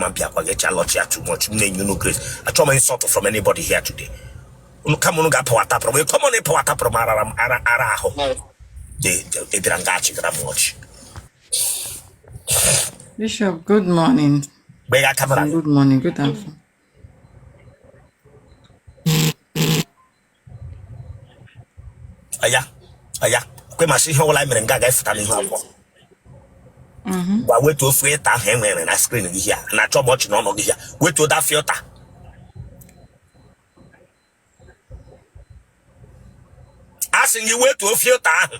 Human being akwa gị chalọchi ya too much. M na-enye unu grace. Achọghị m insult from anybody here today. Unu kama unu ga-apụwa tapụrụ m. Come on, ịpụwa tapụrụ m arara m ara ara ahụ. Ị bịara nga achịgara m ọchị. Bishop, good morning. Gbegha camera gị. Good morning, good afternoon. Aya, aya, kwe masị ihe ọbụla anyị mere nga ga-efụta n'ihu akwụkwọ. Gwa wetuo filter ahụ e nwere na screen gị here na-achọ m ọchị n'ọnụ gị here. Wetuo that filter. A sị gị wetuo filter ahụ.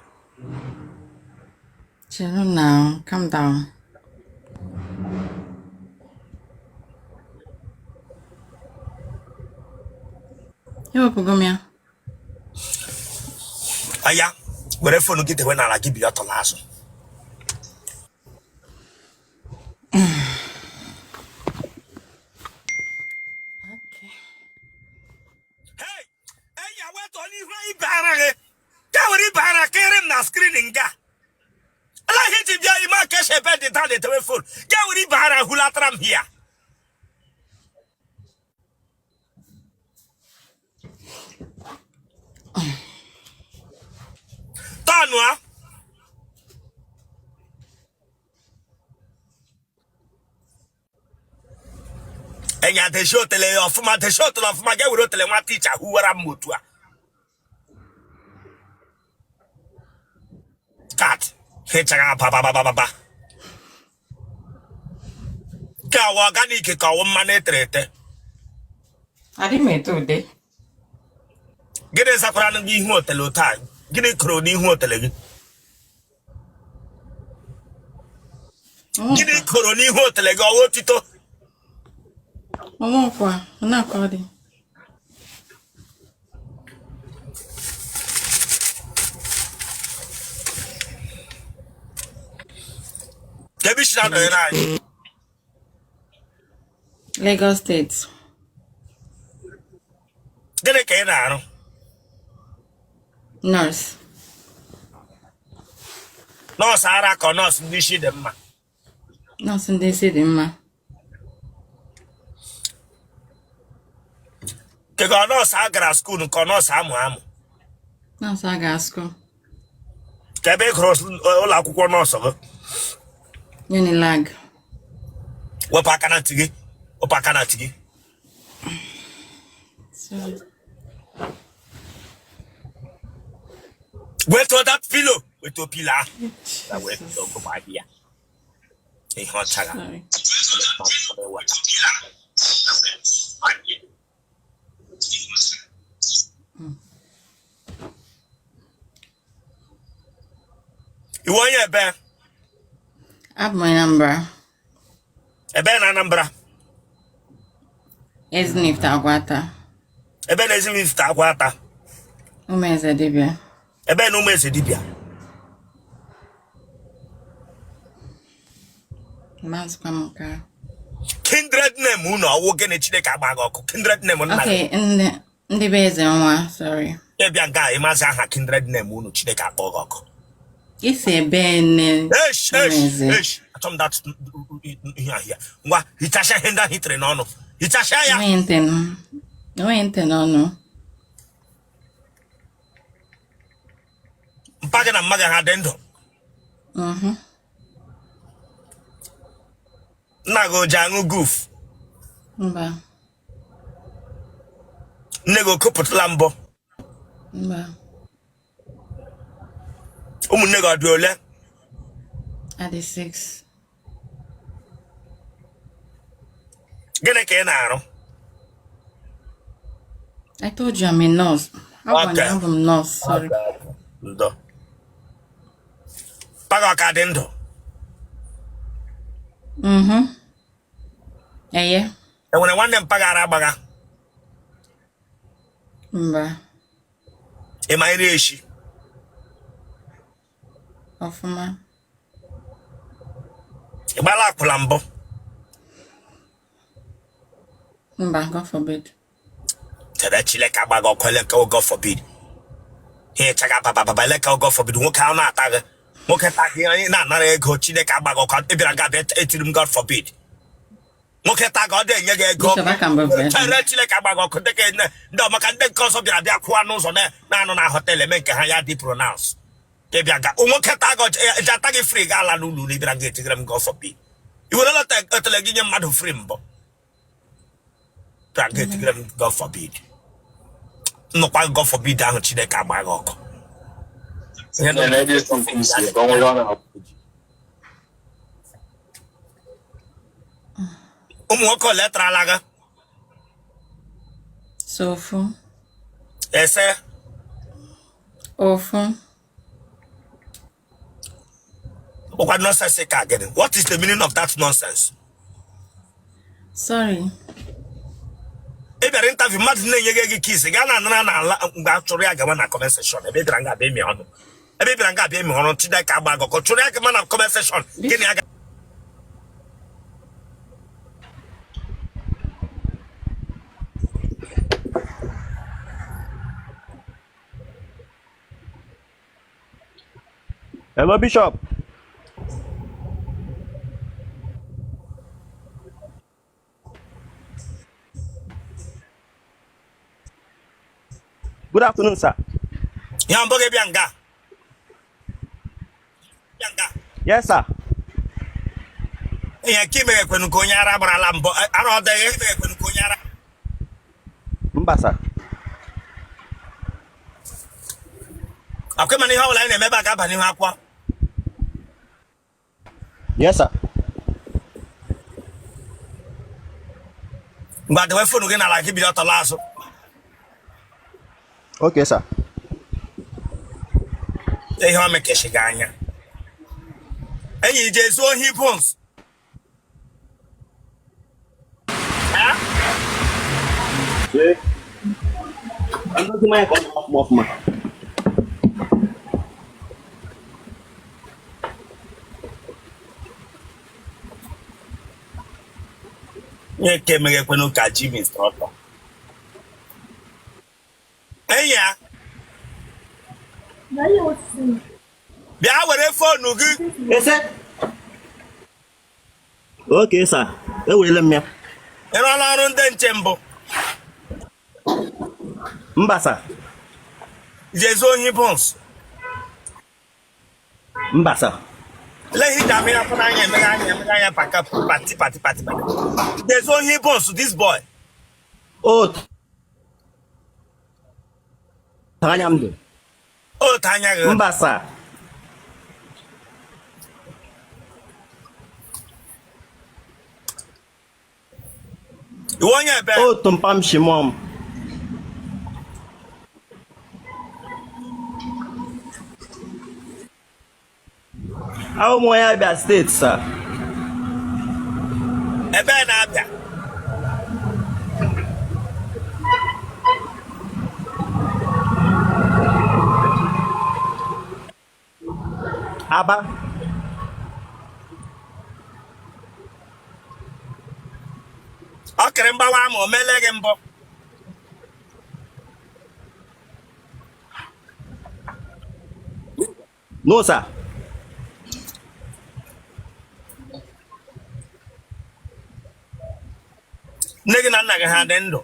Chill now, calm down. Ewepụgo m ya. Aya, were phone gị dewe n'ala gị bili ọtọ n'azụ. Okay. Hey, eya wetuo n'ihu ibe ara gị. Ka were ibe ara kere m na screen nga. Ala ihe ji bịa ime aka esi ebe dị down etewe phone. Ga were ibe ara hulatara m here. Tọnụ a. Enya deshi otele ya ọfụma deshi otele ọfụma ga were otele nwa ticha huwara m otu a. Kat hechara bababababa. Nke a wụ organic ka ọ wụ mmanụ etere ete. Adị m ete ude. Gịnị zakwara gị ihu otele otu a? Gịnị kụrụ n'ihu otele gị? Gịnị kụrụ n'ihu otele gị? Ọ wụ otito? Ọnwụkwa, ọ na-akọ dị. Ka ebe i si na-anọnyere anyị? Lagos State. Gịnị ka ị na-arụ? Nurse. Nọọsụ ara ka nọọsụ ndị isi dị mma? Nọọsụ ndị isi dị mma. Nke ka nọọsụ a gara school nke nọọsụ amụ amụ? Nọọsụ a gara school. Ka ebe ị gụrụ ụlọ akwụkwọ nọọsụ gị? Unilag. Wepụ aka na ntị gị. Wepụ aka na ntị gị. Sorry. Wetuo that pillow. Wetuo pillow ahụ. Na wee pillow ya. Ihe ọcha ga. Sorry. Ị wụ onye ebe? Abụ m onye Anambra. Ebe na Anambra? Ezinifite Agwata. Ebe na Ezinifite Agwata? Ụmụeze dibịa. Ebe na Ụmụeze dibịa? Mazikwa m nke ahụ. Kindred name unu ọ wụ gịnị? Chineke agba gị ọkụ. Kindred name nna gị. Okay, ndị be eze nwa, sorry. Ị bịa nga ị mazi aha kindred name unu, Chineke akpọ gị ọkụ. Ị sị ebe nne Esh, esh, Ụmụeze. esh. Achọ m that ihe ahịa. Ngwa, hichasịa ihe ndị ahụ i tere n'ọnụ. Hichasịa ya. Enweghị ntị n'ọnụ. Mpa gị na mma gị ha dị ndụ? Mhm. Nna gị o ji aṅụ guf? Mba. Nne gị o kopụtala mbọ? Mba. Ụmụnne gị ọ dị ole? Adị 6. Gịnị ka ị na-arụ? I told you I'm a nurse. Agwa Okay. na abụ m nurse, sorry. Ndo. Mpa gị ọ ka dị ndụ? Mhm. Eye. Enwere nwanne mpa gị ara agbagha? Mba. Ị ma nri eshi? Ọfụma. Ị gbala akwụla mbụ? Mba, God forbid. Chere Chineke agba gị ọkụ eleka God forbid. Ihe chaga babababa eleka God forbid nwoke ahụ na-ata gị. Nwoke ta gị anyị na-anara ego Chineke agba gị ọkụ ị bịara nga bịa etiri m God forbid. Nwoke taa ka ọ dị enye gị ego. Bishop, aka m bụ virgin. Chere Chineke agba gị ọkụ dịka ndị ọmaka ndị nke ọzọ bịara bịa kwụwa n'ụzọ na-anọ na hotel eme nke ha ya dị pronounce. Ka ị bịa ga nwoke taa gị eji ata gị free ga ala n'ụlọ ụlọ ịbịara nga etigere m God forbid. I werela otele gị nye mmadụ free mbụ. Bịara nga etigere m God forbid. Nnọkwa God forbid ahụ Chineke agba gị ọkụ. Ihe nọ Ụmụ nwoke ole tarala gị? Sọ ofu. Ese. Ofu. Ọkwa nonsense ka gịnị? What is the meaning of that nonsense? Sorry. Ị bịara interview mmadụ na-enye gị kiss gaa na anara n'ala mgbe a chụrụ ya gawa na comment section ebe ị bịara nga abịa emi ọnụ ebe ị bịara nga abịa emi ọnụ Chineke agba gị ọkụ chụrụ ya gama na comment section gịnị aga. Hello, Bishop. Good afternoon, sir. Ya mbụ gị bịa nga. Bịa nga. Yes, sir. Ihe ka imeghekwenu ka onye ara gbarala mbụ ara ọ dịghị imeghekwenu ka onye ara. Mba, sir. Akwa mana ihe ọ bụla anyị na-eme ebe a ga-aba n'ihu akwụkwọ. Yes, sir. Ngwa dewe phone gị n'ala gị bido ọtọla azụ. Okay, sir. Ihe ọ mekeshi gị anya. Enyi ije ezu ohi bones. Ee. Ndozi mmanya ka ọ na-ọfụma ọfụma. Ihe nke emeghekwenụ ka gym instructor. Enyi ya. Bịa were phone gị. Ese. Okay, sir. Ewerela m ya. Ị rụọla ọrụ ndị nche mbụ? Mba, sir. Ije ezu ohi bones. Mba, sir. Ele ihe iji ahụ ya afọ n'anya emeghe anya emeghe anya paka pati pati pati pati. Ije ezu ohi bones this boy. Otu anya m dị. Otu anya gị. Mba, sir. Ị wụ onye ebe? Otu mpa m shi mụọ m. Awụ m onye Abia State, sir. Ebe na Abia? Aba. Ọ kere mgbawa ama o mele gị mbụ? No, sir. Nne gị na nna gị ha dị ndụ?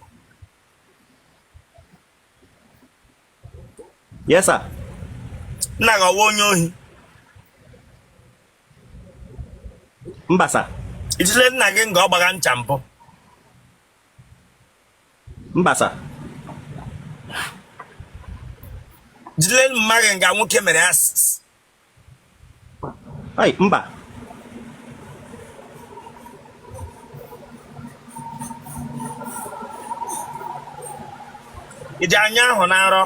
Yes, sir. Nna gị ọ wụ onye ohi? Mba, sir. I jidere nna gị nga ọ gbaga ncha mbụ? Mba, sir. Jidere mma gị nga nwoke mere ya? Ai, mba. Ị ji anya ahụ na nrọ?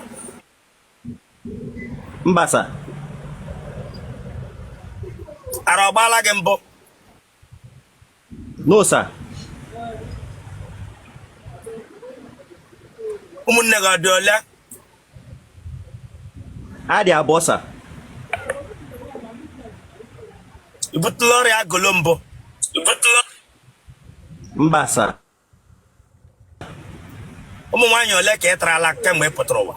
Mba, sir. Ara ọ gbaala gị mbụ? No, sir. Ụmụnne gị ọ dị ole? Adị abụọ, sir. I butela ọrịa agolo mbụ? Mba, sir. Ụmụ nwaanyị ole ka ị tarala kemgbe ị pụtara ụwa?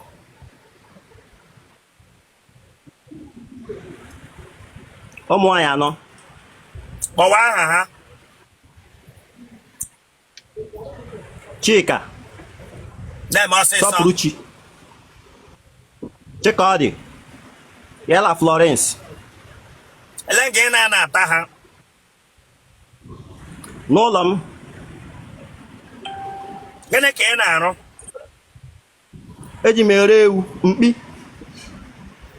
Ụmụ nwaanyị anọ. Kpọwa aha ha. Chika. Na-eme ọsịsọ. Sọpụrụchi. Chikaọdị. Yala Florence. Ele nke ị na-ana ata ha? N'ụlọ m. Gịnị ka ị na-arụ? Eji m ere ewu, mkpi.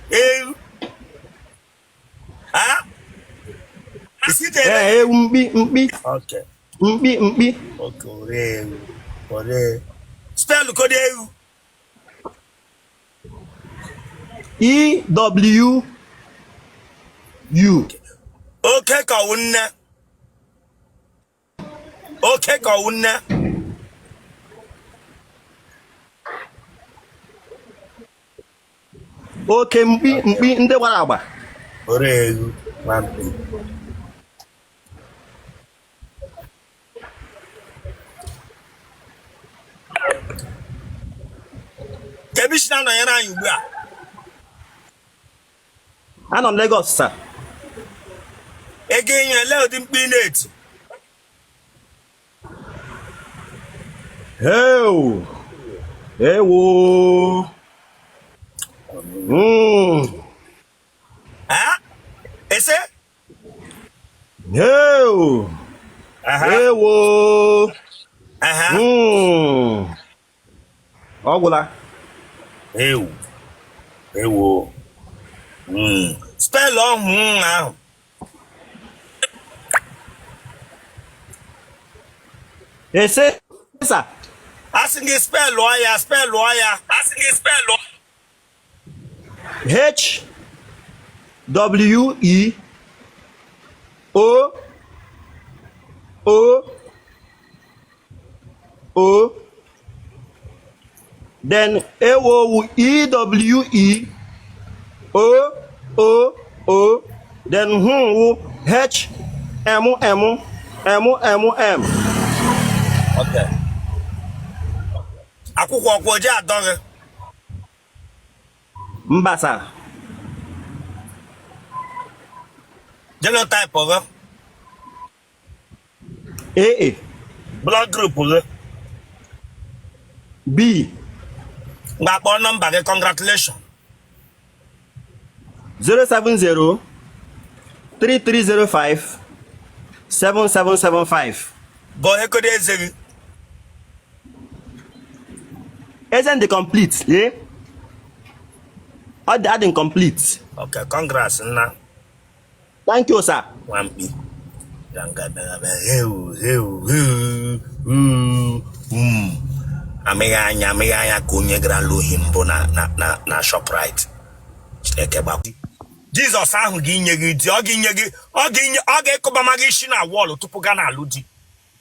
Ewu. Ha? Isi dị ere? Ee, ewu mkpi, mkpi. Okay. Mkpi, mkpi. Okay, ore ewu. Ore. Spell kodi ewu. E W U. Oke ka ọwụ nne. Oke ka ọwụ nne. Oke mkpi mkpi ndị gbara agba. Ore ewu nwa mkpi. Kee ebe i si na-anọnyere anyị ugbu a? Anọ m Lagos sir. Ego inye ele ụdị mkpu ị na-eti? Ewo. Ewo. Ha? Ese? Ewo. Ewo. Ọ gwụla. Ewu. Ewo. Spell ọhụ ahụ. Ese sir. Asị gị spellụọ ya, spellụọ ya. Asị gị spellụọ. H W E O O O then ewo E W E O O O then wụ H M M M M M. Okay. Akwụkwọ ọkwụ oji adọ gị. Mba sir. Genotype gị. AA. Blood group gị. B. Ngwa kpọọ nọmba gị congratulations. 070 3305 7775. Gụọ hekodi eze gị. Eze dị complete, eh? Ọ dị adị complete. Okay, congrats nna. Thank you, sir. Nwamkpi. Heu, heu, heu, heu, mm. Amịghị anya amịghị anya ka onye gara lụ ohi mbụ na na na na Shoprite. Chineke gbakwa. Jizọs ahụ ga-inye gị di, ọ ga-inye gị, ọ ga-inye, ọ ga-ekụbama gị isi na wall tupu gaa na-alụ di.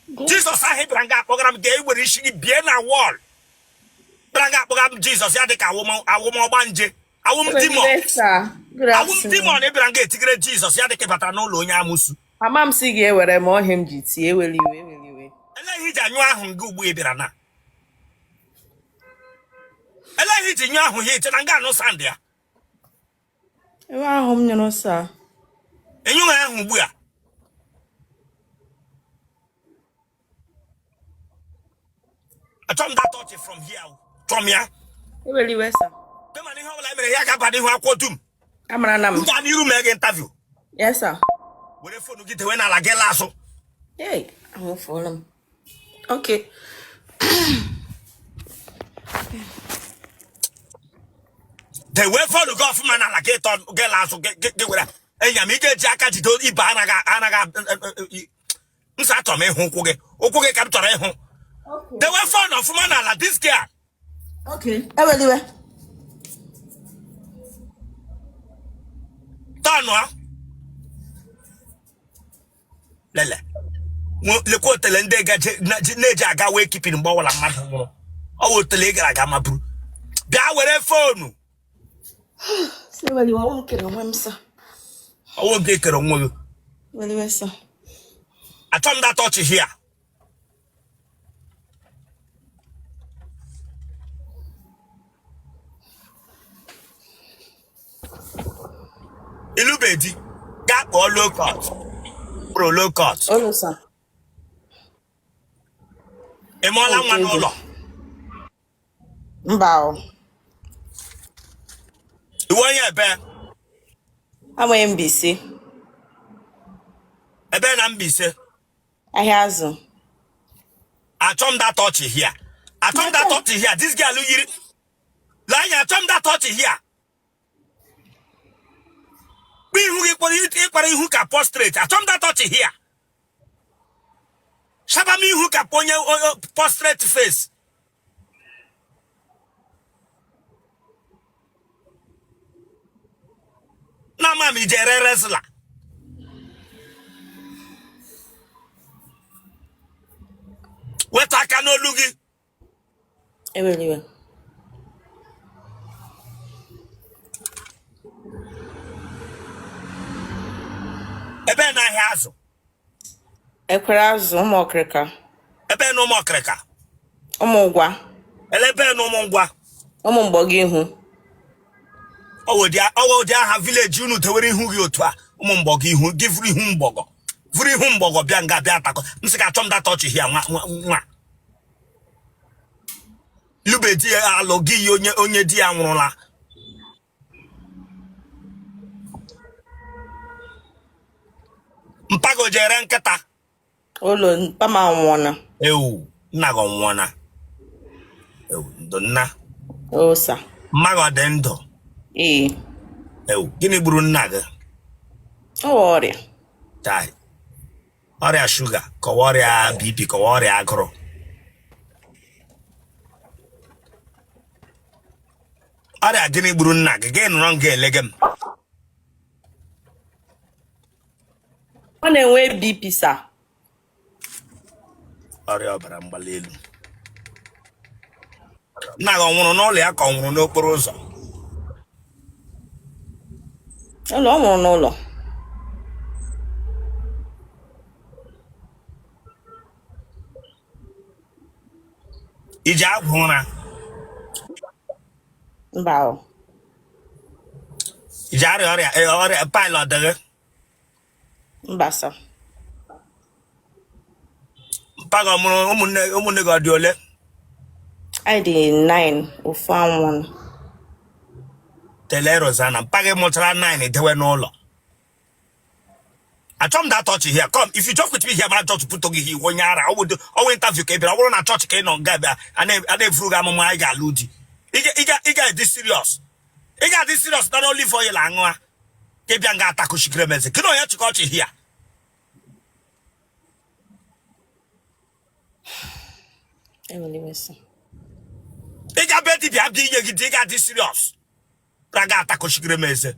Jizọs ahụ bịara nga akpọgara m ga-ewere isi gị bie na wall. Bịara nga akpọgara m Jizọs ya dịka awụm ọgbanje awụm demon awụm demon ị bịara nga etigere Jizọs ya dịka ị batara n'ụlọ onye amụsụ. Mama m si gị ewere m ọhịa m ji tie ewere iwe ewere iwe. Elee ihe i ji anyụ ahụ nga ugbu ị bịara na elee ihe i ji nyụ ahụ ya iche na nga anụ sound ya. Ewe ahụ m nyụrụ sir. Enyụghị ahụ ugbu a. Achọ m that touch from here. Chọm ya. Ewela iwe sir. Kema na ihe ọbụla mere ya ga-aba n'ihu akwụkwọ dum. Amara na m. M gaa n'iru mee gị interview. Yes sir. Were phone gị dewe n'ala gị laa azụ. Hey, ahụfụọla m. Okay. Dewe phone gị ọfụma n'ala gị tọ gị laa azụ gị were enya m ị ga-eji aka jide ibe anaghị anaghị nsọ achọrọ m ịhụ ụkwụ gị ụkwụ gị ka m chọrọ ịhụ dewe phone ọfụma n'ala this girl. Okay. Ewela iwe. Tọnụọ lele lekwa otele ndị na-eji aga wake keeping mgbe ọbụla mmadụ nwụrụ ọ wụ otele ị gara aga ma buru bịa were phone. Ewela iwe, ọwụ m kere onwe m sir. Ọwụ gị kere onwe gị. Ewela iwe sir. Achọ m that touch here. Ị lụbe di gaa kpọọ low cut kpụrụ low cut. Olu sir. Ị Ị mụọla nwa Oke ego. n'ụlọ? Mba o. Ị wụ onye ebe? Abụ m onye Mbaise. Ebe na Mbaise? Ahịa azụ. Achọ m that touch here. Achọ m that touch here. This girl yiri. Lee anya, achọ m that touch here. Kpa ihu gị kpọrọ ịkpara ihu ka prostrate. Achọ m that touch here. Shaba m ihu ka onye prostrate face. Na ama m ijere wrestler. Weta aka n'olu gị. Ewela iwe. Ebe na ahịa azụ? Ekwere azụ ụmụ ọkịrịka. Ebe na ụmụ ọkịrịka? Ụmụ ngwa. Ele ebe na ụmụ ngwa? Ụmụ mgbọgọ ihu. Ọ wụ ụdị aha village unu dewere ihu gị otu a, ụmụ mgbọgọ ihu gị vụrụ ihu mgbọgọ, vụrụ ihu mgbọgọ bịa nga bịa atakọ m sị ka achọ m that touch here. Nwa nwa lube di ya alụ gị yi onye onye di ya nwụrụla. Mpa gị o jere nkịta? Ụlọ mpa m anwụọna. Ewu, nna gị ọnwụọna? Ewu, ndo nna. Osa. Mma gị ọ dị ndụ? Ee. Ewu, gịnị gburu nna gị? Ọ wụ ọrịa. Chai. Ọrịa shuga ka ọ wụ ọrịa BP ka ọ wụ ọrịa agụrụ? Ọrịa gịnị gburu nna gị? Gị nọrọ nga elege m. Ọ na-enwe BP sir. Ọrịa ọbara mgbali elu. Nna gị ọ nwụrụ n'ụlọ ya ka ọ nwụrụ n'okporo ụzọ? Ụlọ, ọ nwụrụ n'ụlọ. I ji agwụ ụra? Mba o. I ji arịa ọrịa ọrịa pile ọ dị gị? Mba sir. Mpa gị ọ mụrụ ụmụnne? Ụmụnne gị ọ dị ole? Anyị dị 9, ofu anwụọna. Tele Rosanna, mpa gị mụchara 9 dewe n'ụlọ. Achọ m that touch here. Come, if you joke with me here, ma just put gị here, onye ara. Ọ wụ interview ka ị bịara. Ọ bụrụ na chọọchị ka ị nọ nga bịa a na-evuru gị amụma anyị ga-alụ di. Ị ga-adị serious. Ị ga-adị serious na olive oil aṅụ a. Ka ị bịa nga atakụchikere m eze. Gị na onye chịkọ ọchị here? Ị ga-abịa dibịa bịa inye gị di, ị ga-adị serious. Ra ga atakụchikere m eze.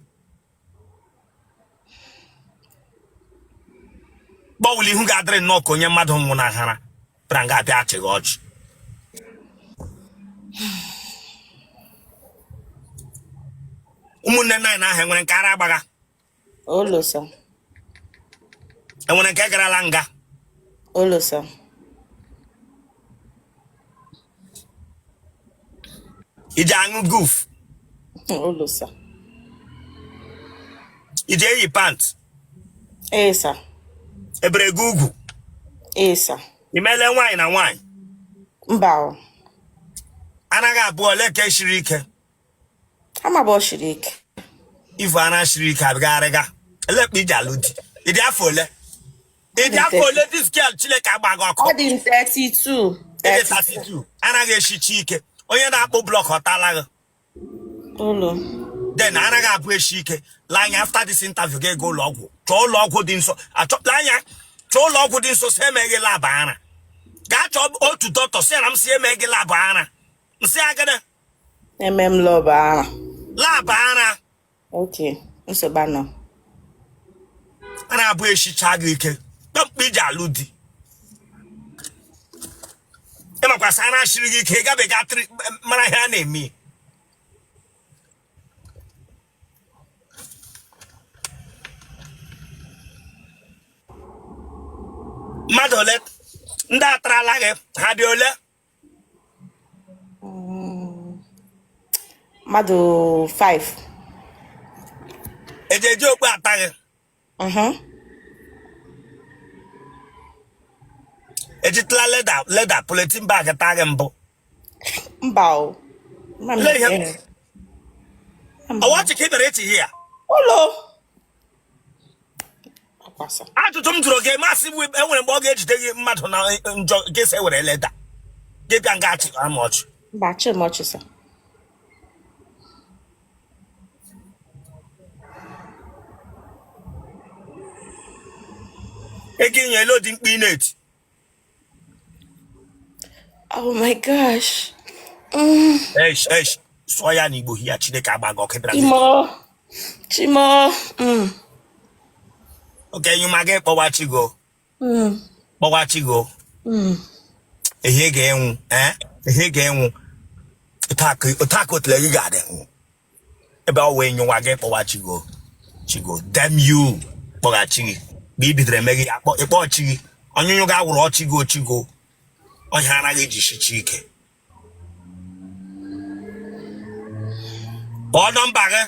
Gbọwụla ihu ga-adịrị nnọọ ka onye mmadụ nwụnahara. Bịara nga abịa achịghị ọchị. Ụmụnne nine ahụ enwere nke ara agbagha? Olo sir. Enwere nke garala nga? Olo sir. I ji aṅụ guf? Olo sir. I ji eyi pant? Ee sir. Ebere gị ugwu? Ee sir. I meele nwaanyị na nwaanyị? Mba o. Ara gị abụọ ole ka shiri ike? Ama abụọ shiri ike. Ifu ara shiri ike abịagharịga. Ele mkpa iji alụ di? Ị dị afọ ole? Ị dị afọ ole? This girl, Chineke agba gị ọkụ. Ọ dị m 32. Ị dị 32. Ara gị eshichi ike. Onye na-akpụ block ọ tala gị? Ụlọ. Then ara gị abụọ eshi ike. Lee anya, after this interview gị ga ụlọ ọgwụ. Chọọ ụlọ ọgwụ dị nso. Achọ lee anya, chọọ ụlọ ọgwụ dị nso, sị eme gị lab ara. Gaa chọọ otu dọkịta, sị ya na m sị eme gị lab ara. M sị ya gịnị? Eme m lab ara. Lab ara. Okay, nsogbu anọ. Ara abụọ eshicha gị ike. Kpamkpa iji alụ di. Ị makwasị ara shiri gị ike, ị gabeghị atịrị mara ihe a na-eme. Mmadụ ole ndị atarala gị, ha dị ole? Mmadụ 5. Eji eji okpu ata gị? Mhm. Ejitela leather leather polythene bag taa gị mbụ? Mba o. Mma m Lee ihe na-ere. ọwa ọchị ka ị bịara echi ya. Ụlọ. Akwasa. Ajụjụ m jụrụ gị, masị m, enwere mgbe ọ ga-ejide gị mmadụ na njọ gị sị ewere leather gị bịa nga achị ama ọchị. Mba, achị m ọchị sir. Ego inye elu dị mkpu ị na-eti. Oh my gosh. Eish, eish, sụọ ya n'Igbo hia. Chineke agba gị ọkụ bịara. Chimo. Chimo. Oke nyuma gị kpọwa chigo. Kpọwa chigo. Ihe ga-enwu, eh? Ihe ga-enwu. Otu aka otule gị ga-adị nwụ. Ebe ọ wee nyụwa gị kpọwa chigo. Chigo, damn you. Kpọghachi gị. Mgbe ị bidoro eme gị akpọ ịkpọ chi gị. Ọnyụnyụ gị awụrụ ọchịgo chigo. Ọhịa anaghị eji shichi ike. Kpọọ nọmba gị.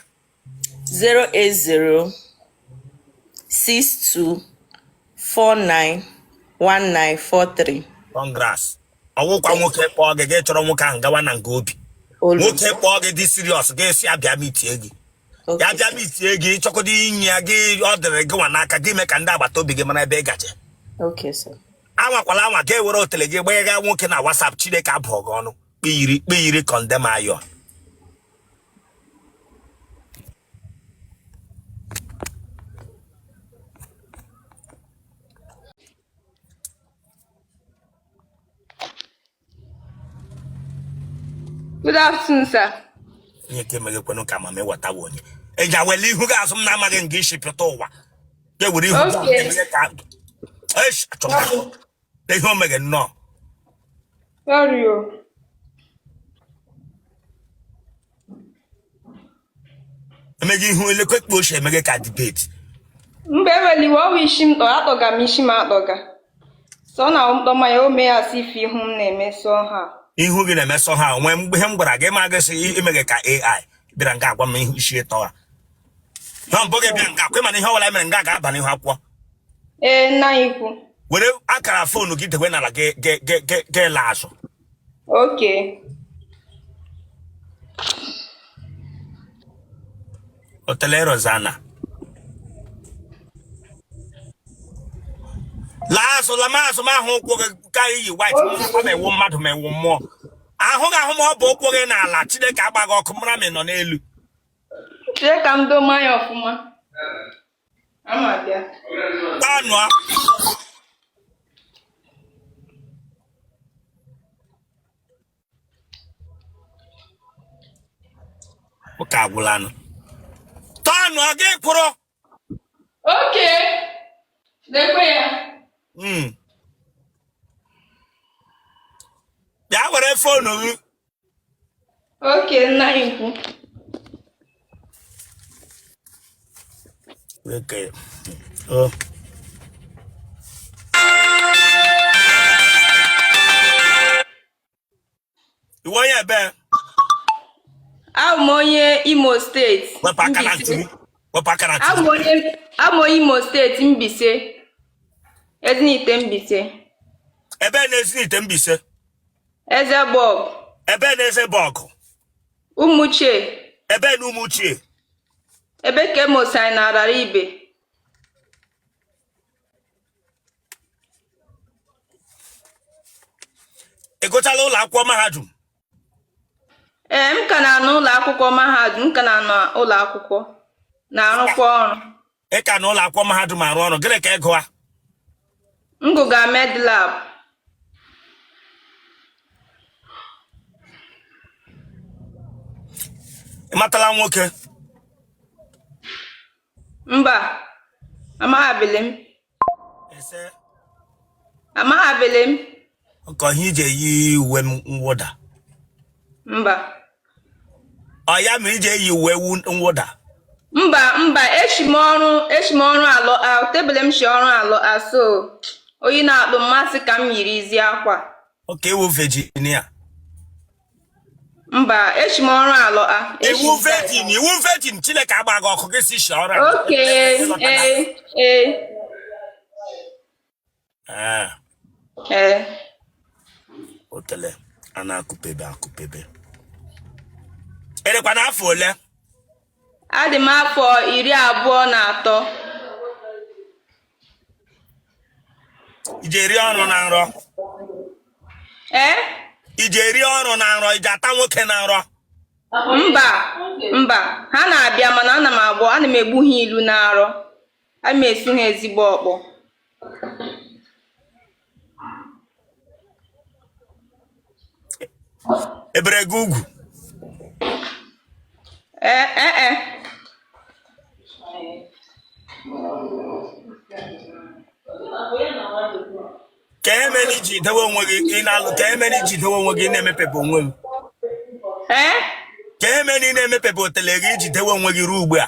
080 62 49 1943. Congrats. Ọwụkwa nwoke kpọọ gị, gị chọrọ nwoke ahụ gawa na nga obi. Olu. Nwoke kpọọ gị dị serious, gị si abịa meetie gị. Okay. Ya bịa meetie gị, ịchọkọdo inye ya gị, ọ dịrị gị nwa n'aka gị mee ka ndị agbata obi gị mara ebe ị gaje. Okay, sir. Anwakwala anwa ga ewere otele gị gbagha nwoke na WhatsApp. Chineke abụọ gị ọnụ kpeyiri kpeyiri condemn ayọ. Good afternoon, sir. Ihe ka emeghekwenụ ka mama ịghọtawa onye eji awele ihu gị azụ m na-amaghị nga isi pịta ụwa ga ewere ihu gị Okay. emeghe ka Eish, achọrọ m ihe o meghe nnọọ. Sorry, oh. Emeghe ihu elekwe kpa ochie emeghe ka debate. Mgbe eweliwe ọwa isi m tọrọ atọga m isi m atọga. So na mkpọma ya o mee ya si ife ihu m na-eme so ha. Ihu gị na-emesọ ha nwee mgbe ihe m gwara gị ma gị sị imeghe ka AI bịara nga agwa m ihu isi ịtọ ha na mbụ gị bịa nga kwe, mana ihe ọbụla mere nga ga-aba n'ihu akwụkwọ. Ee, nna anyị kwu. Were akara phone gị dewe n'ala gị gị gị gị gị laa azụ. Okay. Otele Rosanna, laa azụ, lama azụ m ahụ ụkwụ gị ka iyi white ọ ma ewu mmadụ ma ewu mmụọ ahụ gị ahụ ma ọ bụ ụkwụ gị n'ala. Chineke agbaghị ọkụ mara ma ị nọ n'elu. Chere ka m doo anya ọfụma. Ama bịa. Tanụa ụka agwụlanụ, tanụa gị kwụrụ. Okay. Lekwe ya. Bịa were phone gị. Okay, nna anyị kwu. Okay. Oh. Iwe onye ebe? Abụ m onye Imo Steeti. Wepụ aka na ntị gị. Wepụ aka na ntị Abụ gị. m onye abụ m onye Imo Steeti, Mbaise. Ezinite Mbaise. Ebe na Ezinite Mbaise? Eze Bob. Ebe na Eze Bọgụ? Umuche. Ebe na Umuchie? Ebe ka Emo si na Arara Ibe. Ị gụchala ụlọ akwụkwọ mahadum? Ee, m ka na-anọ ụlọ akwụkwọ mahadum, m ka na-anọ ụlọ akwụkwọ na-arụkwa ọrụ. Ị ka na ụlọ akwụkwọ mahadum arụ ọrụ? Gịnị ka ị gụa? M gụga Medlab. Ị matala nwoke? Mba, amaghabele m. Ese? Amaghabele m. Nke ọhịa iji eyi uwe mwụda? Mba. Ọ ya mere iji eyi uwe mwụda? Mba, mba, eshi m ọrụ alọ a tebụl m shi ọrụ alọ a, so oyi na-akpụ mmasị ka m yirizie akwa. Oke iwu Virginia? Mba, eshi m ọrụ alọ a. Eshi Iwu m. virgin, iwu virgin. Chineke agba gị ọkụ gị si shi ọrụ a. Okay, ee, ee. Ee. Ee. Otele a na-akụpebe akụpebe. Ị dịkwa n'afọ ole? Adị m afọ 23. I ji eri ọrụ na nrọ? Ee? I ji eri ọrụ na nrọ? I ji ata nwoke na nrọ? Mba, mba, ha na-abịa mana ana m agbọ, ana m egbu ha ilu na nrọ. Ana m esu ha ezigbo ọkpọ. E bere gị ugwu? Ee, ee, ee. Ka e mere iji dewe onwe gị ị na-alụ, ka e mere iji dewe onwe gị na-emepepe onwe gị? Ee? Ka e mere ị na-emepepe otele gị iji dewe onwe gị ruo ugbu a?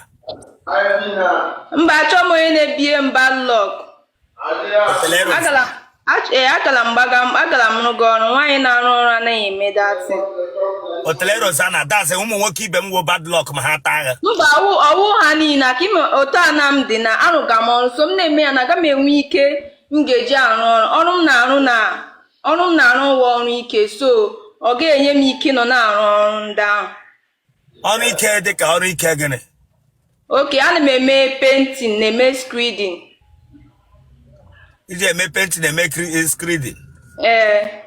Mba, achọ m onye na-ebie m bad luck. Otele rụrụ. Agala ee, agala m gbaga agala m rụga ọrụ nwaanyị na-arụ ọrụ anaghị eme that thing. Otele Rosanna dazi ụmụ nwoke ibe m wo bad luck ma ha taa agha. Mba, ọwụ ha niile aka ime otu a na m dị na arụga m ọrụ so m na-eme ya na aga m enwe ike m ga-eji arụ ọrụ ọrụ m na-arụ na ọrụ m na-arụ wụ ọrụ ike so ọ ga-enye m ike nọ na-arụ ọrụ ndị ahụ. Ọrụ ike dị ka ọrụ ike gịnị? Okay, ana m eme painting na-eme screeding. I ji eme painting na-eme screeding? Ee.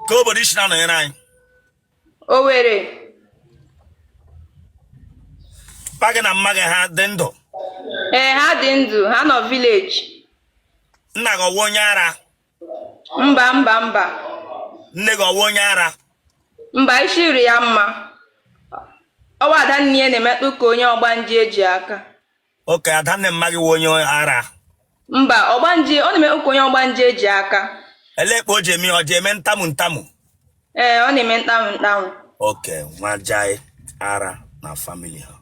Ka obodo i si na-anọnyere anyị? Owerri. Pa gị na mma gị ha dị ndụ? Ee, ha dị ndụ, ha nọ village. Nna gị ọ wụ onye ara? Mba, mba, mba. Nne gị ọ wụ onye ara? Mba, isi rị ya mma. Ọ wụ ada nne ya na-emetụ ka onye ọgbanje eji aka. Okay, adanne mma gị wụ onye ara? Mba, ọgbanje, ọ na-emetụ ka onye ọgbanje eji aka. Elee kpa o ji eme ya? Ọ ji eme ntamu ntamu? Ee, ọ na-eme ntamu ntamu. Okay, nwa jai ara na family ha.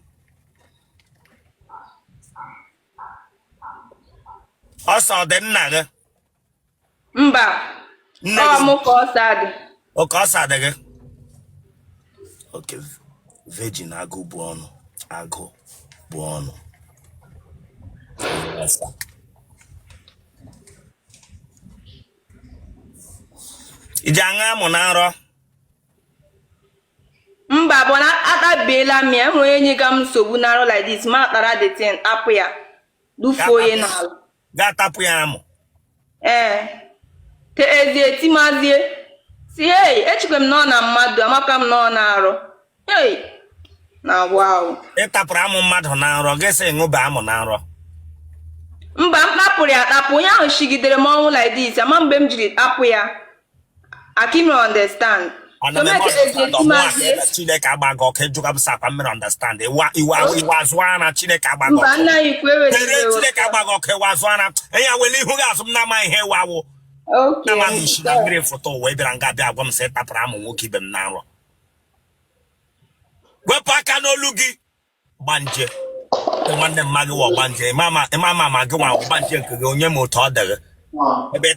Ulcer ọ dị nna gị? Mba. Nne Ọ gị? mụ ka ulcer dị. Okay, ulcer dị gị. Okay, virgin agụ bụ ọnụ, agụ bụ ọnụ. Ulcer. I ji aṅụ amụ na nrọ? Mba, bụ na atabiela m ya. Enwere onye nyega m nsogbu na nrọ like this, ma atara the thing, tapụ ya, dufuo ya n'ala. Gaa tapụ ya amụ? Ee, te ezie timazie si hei, echekwa m na ọ na mmadụ amaka m na ọ na-arụ hei na agwụ ahụ. Ị tapụrụ amụ mmadụ na nrọ, gị sị ṅụba amụ na nrọ? Mba, m tapụrụ ya atapụ. Onye ahụ shigidere m ọnwụ like this, ama mgbe m jiri tapụ ya aka ime understand. Ana m eme understand ọmụ ahụ ebe Chineke agba gị ọkụ ịjụga m sakwa mmiri understand iwa iwa iwa azụ ara Chineke agba gị Mba, ọkụ. Nna anyị kwu ewere Tere iwe. Chineke agba gị ọkụ ịwa azụ ara enya wele ihu gị azụ m na-amaghị ihe ịwa awụ na-amaghị isi na mmiri fụta ụwa ị bịara nga bịa gwa m sị tapụrụ amụ nwoke ibe m na nrọ. Wepụ aka n'olu gị gbanje nwanne mma gị wụ ọgbanje ịma ma ma gị nwa ọgbanje nke gị onye ma otu ọ dị gị ebe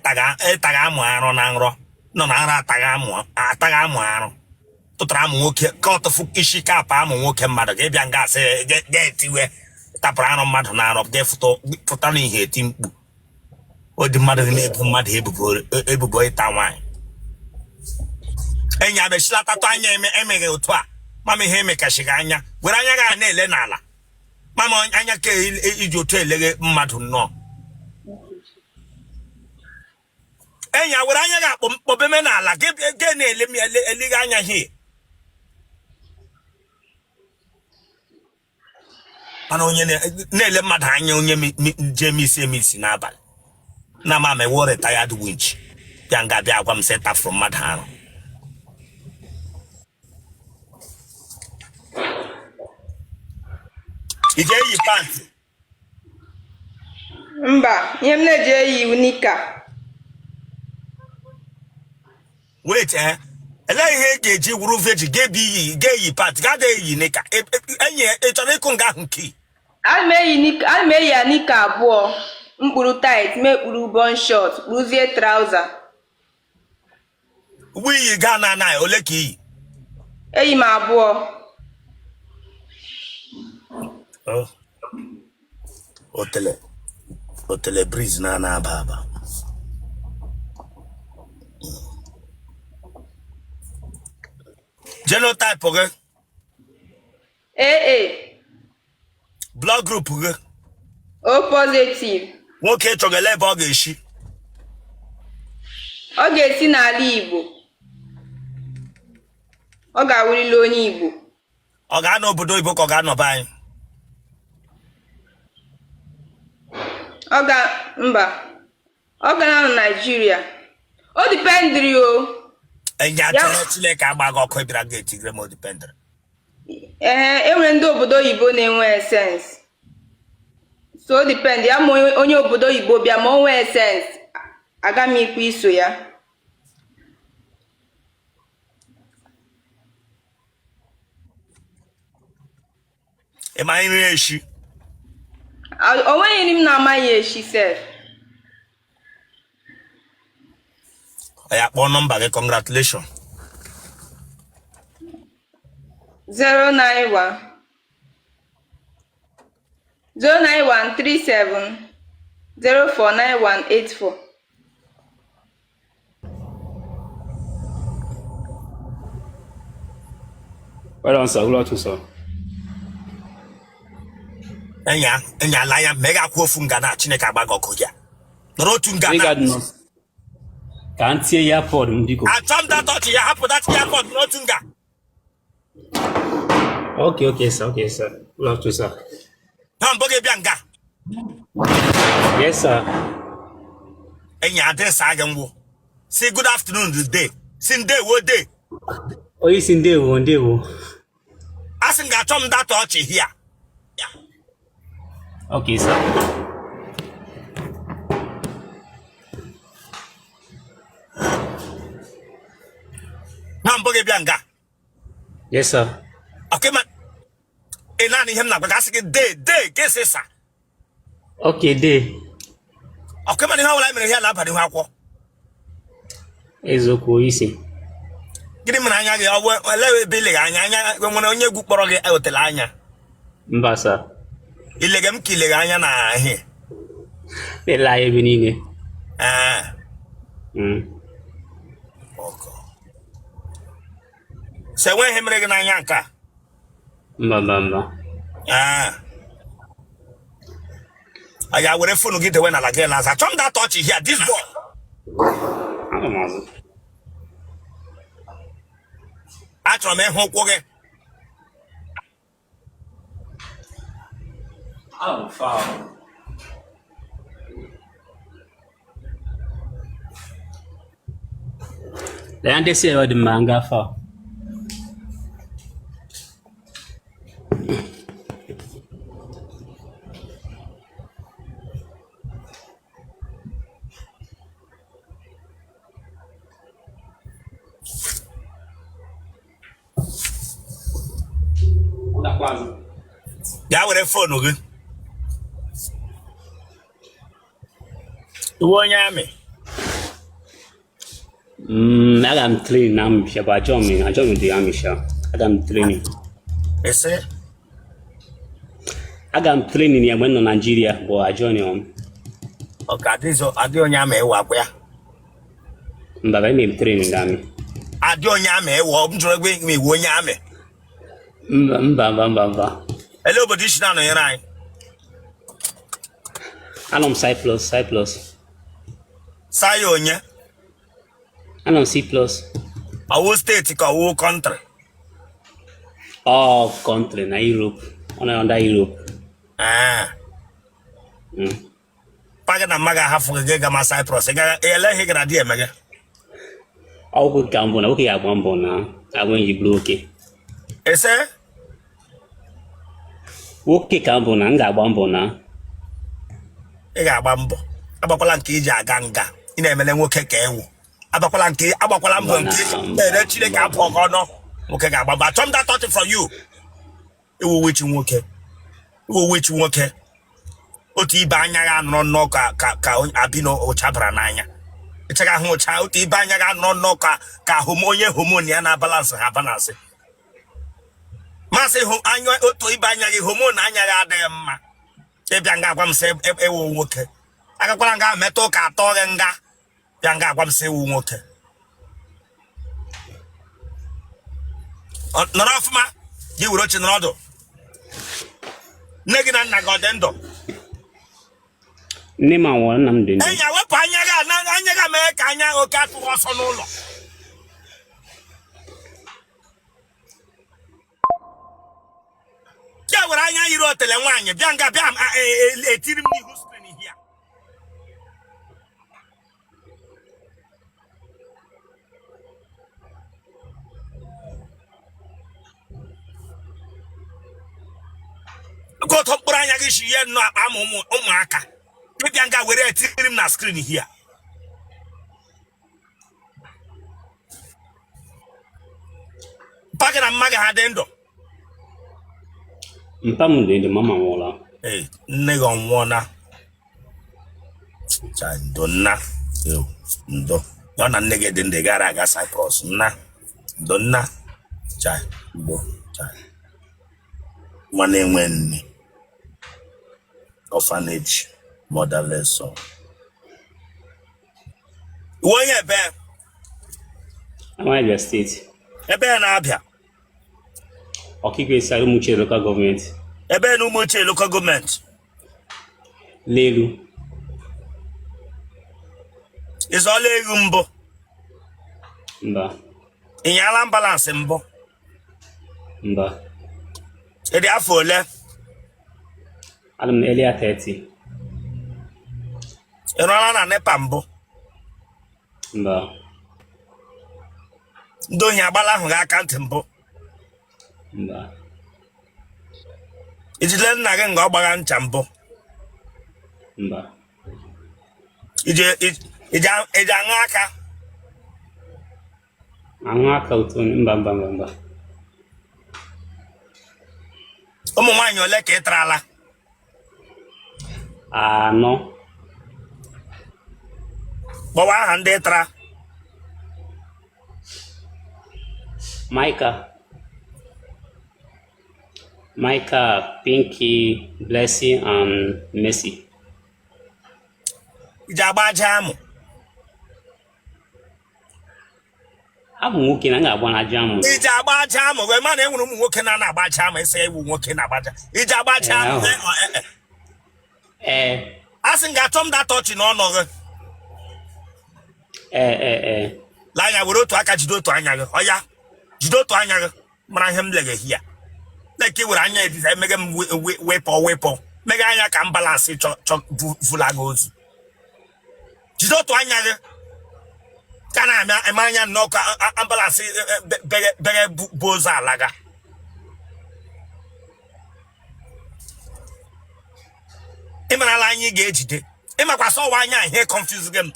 ịtaga amụ arụ na nrọ nọ na nrọ ataghị amụ ataghị amụ arụ tụtara amụ nwoke ka ọtụfụ isi kapụ amụ nwoke mmadụ ga ịbịa nga asị ga-etiwe tapụrụ arụ mmadụ na nrọ ga-efụta n'ihe eti mkpu ụdị mmadụ na-ebu mmadụ ebubo ịta nwaanyị enyi abịachilatatụ anya emeghị otu a mama ihe emekashighị anya were anya gị na-ele n'ala mama anya ka iji otu eleghe mmadụ nnọọ enyi a were anya gị akpọ kpọbeme n'ala gị na-ele m eleghị anya hie mana onye na-ele mmadụ anya onye ji emisi emisi n'abalị na ma mewe retired winch bịa nga bịa gwa m sị tafụrụ mmadụ arụ. Ị ga-eyi pantị? Mba, ihe m na-eji eyi knicker. Wait, eh elee ihe ị ga-eji wuru virgin ga-ebi iyi ga-eyi pant ga eyi knicker? Enyi ị chọrọ ịkụ nga ahụ nke Ana m eyi ya knicker abụọ mkpụrụ tight ma ekpuru bum short kpụrụzie trouser. Uwe iyi gaa na anaghị ole ka iyi? Eyi m abụọ. Otele. Otele breeze na na-aba aba. Genotype gị? AA. Blood group gị? O positive. Nwoke ị chọga, ele ebe ọ ga-esi? Ọ ga-esi n'ala Igbo. Ọ ga-awụrịrị onye Igbo. Ọ ga-anọ obodo oyibo ka ọ ga-anọ be anyị? Ọ ga mba. Ọ ga na Naịjirịa. O dependịrị o. Enyi Ya atụrụ Chineke agba gị ọkụ, ịbịara ga etigre m o dependịrị. Ee, e nwere ndị obodo oyibo na-enwe sense. So o depend ya ma onye obodo oyibo bịa ma o nwee sense, aga m ikwu iso ya. Ị ma nri eshi? O nweghị nri m na-amaghị eshi sef. Ya kpọọ nọmba gị, congratulation. 091 091 37 049184. Well done, sir. Good afternoon, sir. Enya enya ala ya ma ị ga-akwụ ofu nga na Chineke agba gị ọkụ ya nọrọ otu nga Ị na ga-adị nọ. Ka m tie earpod m biko. Achọ m that touch ya, hapụ that earpod n'otu nga. Okay, okay, sir. Okay, sir. Good afternoon, sir. Na mbụ gị bịa nga? Yes, sir. Enyi adịsa gị ngwụ si good afternoon day, si ndewo day. Onye isi, ndewo, ndewo. A sị m ga-achọ m that ọchị hia. Okay, sir. Na mbụ gị bịa nga? Yes, sir. Okay, ma ị naanị ihe m na-agwa gị, asị gị day day gị sị sir. Okay, day. Okay, mana ihe ọbụla anyị mere ihe na-aba n'ihu akwụkwọ. Eziokwu, onye isi. Gịnị mere anya gị ọ bụ elewe ebe ilega anya anya nwere onye egwu kpọrọ gị ewetala anya? Mba, sir. Ilega m ka ilega anya na ihe? Ele anya ebe niile. Ee. Mm. Ọkọ so enweghị ihe mere gị n'anya nke a? Mba, mba, mba. Ee. A ya were phone gị dewe n'ala gị laza. Achọ m that touch here, this boy. Ana m azụ. Achọrọ m ịhụ ụkwụ gị. Ahụ foul. Lee ndị si ebe dị mma nga foul. Bịa were phone gị. Iwe onye army? Aga m training na army sha, but achọ m the army sha. Aga m training. Ese? Aga m training ya mgbe m nọ Nigeria, but achọ m. Ọka adị onye army ịwụ akwa ya? Mba, eme m training na army. Adị onye army ịwụ, m jụrụ ebe iwu onye army. Mba, mba, mba, mba, mba. Ele obodo isi na-anọnyere anyị? Anọ m Cyprus, Cyprus. Saa ya onye? Anọ m Cyprus. Ọwụ steeti ka ọwụ country? All country na Europe. Ọ nọ under Europe. Ee. Pa gị na mma ga-ahafụ gị gị gama Cyprus, ị gaghị ele ihe ị gara di eme gị? Ọgwụ ka mbụ na nwoke ga-agba mbọ na agwa nji bụrụ oke. Ese? Nwoke ka mbụ na m ga-agba mbọ na. Ị ga-agba mbọ, agbakwala nke iji aga nga ị na-emele nwoke ka ewu, agbakwala nke agbakwala mbọ Mba nke na na-ere mba Chineke mba. apụ gị ọnụ. Nwoke ga-agba mbọ. Achọ m that touch from you. Iwu wichi nwoke, iwu wichi nwoke, otu ibe anya ga anọrọ nnọọ ka abino ụcha bara n'anya ịchaga ahụ ụcha, otu ibe anya ga anọrọ nnọọ ka onye hormone ya na-abalance ha balance masị hụ anya, otu ibe anya gị, hormone anya gị adịghị mma. Ịbịa nga agwa m sị ewu nwoke. Agakwala nga metụ ụka atọ gị nga bịa nga agwa m sị ị wụ nwoke. Nọrọ ọfụma, gị were oche nọrọ ọdụ. Nne gị na nna gị ọ dị ndụ? Nne m anwụọla, nna m dị ndụ. Enyi ya, wepụ anya gị anya gị mee ka anya oke atụghị ọsọ n'ụlọ. Ya were anya yiri otele nwaanyị bịa nga bịa etiri m n'ihu screen here. Otu mkpụrụ anya gị si ihe nnọọ akpa ama ụmụaka ịbịa nga were etiri m na screen here. Mpa gị na mma gị ha dị ndụ? Mpa m dị ndụ, mama anwụọla. Ee, nne gị ọ nwụọna? Cha, ndo nna. Ew, ndo. Ọ na nne gị dị ndụ, ị gara aga Cyprus nna. Ndo nna. Cha, ndo. Cha. Nwa na-enwe nne. Orphanage, motherless son. Ị wụ onye ebe? Abia State. Ebe na Abia? Okigwe side, Umuche local government. Ebe na Umuche local government? Lelu. Ị zọọla egwu mbụ? Mba. Ị nyaala ambulance mbụ? Mba. Ị dị afọ ole? Adị m early 30. Ị rụọla na NEPA mbụ? Mba. Ndị ohi agbala ahụ gị aka ntị mbụ? Mba. I jidere nna gị nga ọ gbagha ncha mbụ? Mba. I ji aṅụ aka? Aṅụ aka ụtọ? Mba, mba, mba, mba. Ụmụ nwaanyị ole ka ị tarala? Anọ. Kpọwa aha ndị ị tara. Maịka, Maịka, Pinky, Blessing and Mercy. I ji agba aja amụ? Abụ m nwoke na m ga-agba na aja amụ. I ji agba aja amụ wee ma na e nwere ụmụ nwoke na na-agba aja amụ ị sị ị wụ nwoke na-agba aja. I ji agba aja amụ? Ee. A sị m ga-achọ m data ọchị n'ọnụ gị. Ee, ee, ee. Lee anya, were otu aka jide otu anya gị. Ọya, jide otu anya gị mara ihe m lega ya. Like were anya ediza emege m wepọ wepọ mege anya ka ambulance chọ chọ vula gị ozu. Jide otu anya gị ka na-eme anya nnọọ ka ambulance bege bu ozu alaga. Ị marala anyị ga-ejide ị makwasị ọwa anya ihe confuse gị m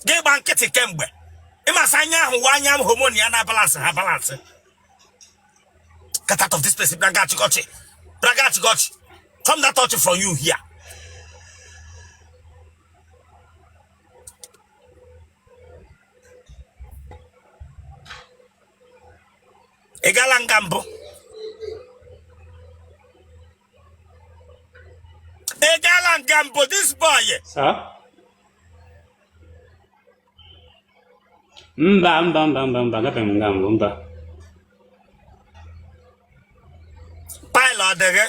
gị gba nkịtị kemgbe ị masị anya ahụ wa anya hormone ya na balance ha balance. Get out of this place. Bragachikochi, bragachikochi, come that touch from you here. Ị gala nga mbụ? Ị gala nga mbụ? This boy. Sir? Mba, mba, mba, mba, mba, agabeghị m nga mbụ, mba. Pile ọ dị gị?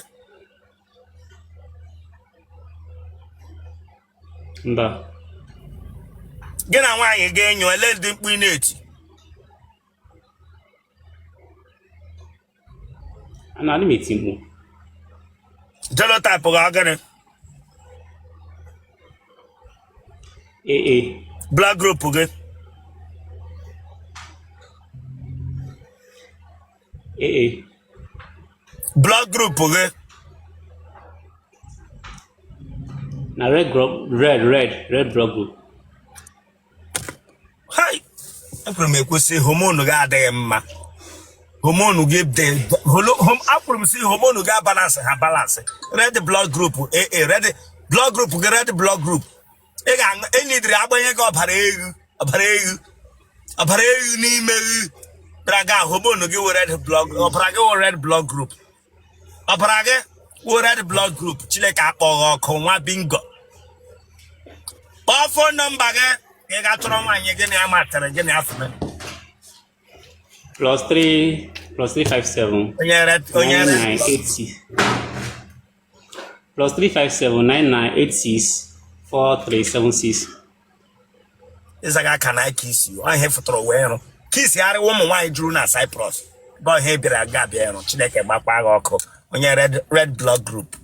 Mba. Gị na nwaanyị ga-enyo ele ndị mkpu ị na-eti? Ana adị m eti mkpu. Genotype gị ọ gịnị? AA. Blood group gị? AA. Blood group gị? Na red group, red, red, red blood group. Hai, ekwuru m ekwesị hormone gị adịghị mma. Hormone gị dị akwuru m sị hormone gị abalance ha balance. Red blood group AA, red blood group gị, red blood group. Ị ga-aṅụ enidiri agbanye gị ọbara ewu, ọbara ewu, ọbara ewu n'ime gị bịara ga hormone gị wụ red blood, ọbara gị wụ red blood group, ọbara gị wụ red blood group. Chineke akpọghị ọkụ nwa bingo. Kpọọ phone number gị ka ị ga chọrọ nwaanyị gị na ya matara gị na ya fụrụ. +3 +357 Onye red onye nine red nine eight six +357 9986 4376. Ịzaga aka na aka isi ọ ihe fụtara wee rụ ka isi arịwa ụmụ nwaanyị juru na Cyprus bụ ihe bịara ga bịa ịrụ. Chineke gbakwa gị ọkụ, onye red red blood group.